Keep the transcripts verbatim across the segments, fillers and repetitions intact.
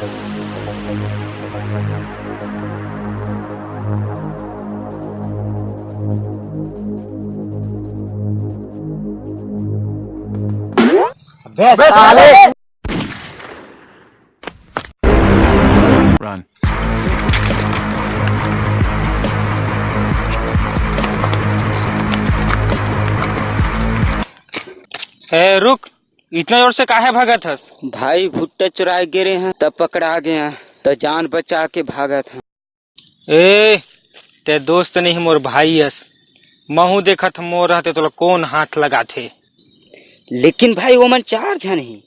अबे साले। Run. ए, रुक, इतना जोर से काहे भागत हस? भाई, भुट्टा चुराए गे रेहेंव, तब पकड़ा गेंव, त जान बचा के भागत हंव। ए, ते दोस्त नहीं, मोर भाई अस। महूं देखत हंव, मोर रहते तोला कोन हाथ लगाथे। लेकिन भाई, ओमन चार झन हे।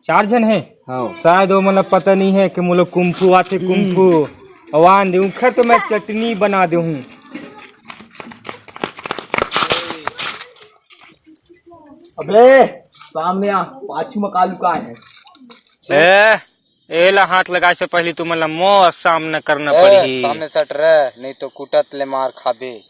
चार झन हे? हाँ। शायद ओमन ला पता नहीं हे कि मोला कुंफू आथे, कुंफू। अउ आन दे, उंखर तो मैं चटनी बना देहूं। अबे, सामने आ, पाछू में का लुकाय हे? ए, एला हाथ लगाए से पहली तुमन ला मोर सामना करना ए, पड़ही। सामने सट रह, नहीं तो कुटत ले मार खाबे।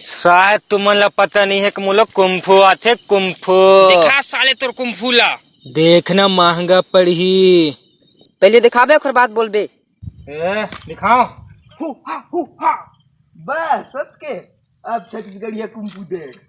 शायद तुमन ला पता नहीं हे कि मोला कुंफू आथे, कुंफू। दिखा साले तोर कुंफू ला। देखना महंगा पड़ही। पहले दिखाबे, ओकर बाद बोलबे। ए, दिखाओ। हु हा, हु हा। बस, सत के। अब छत्तीसगढ़िया कुंफू देख।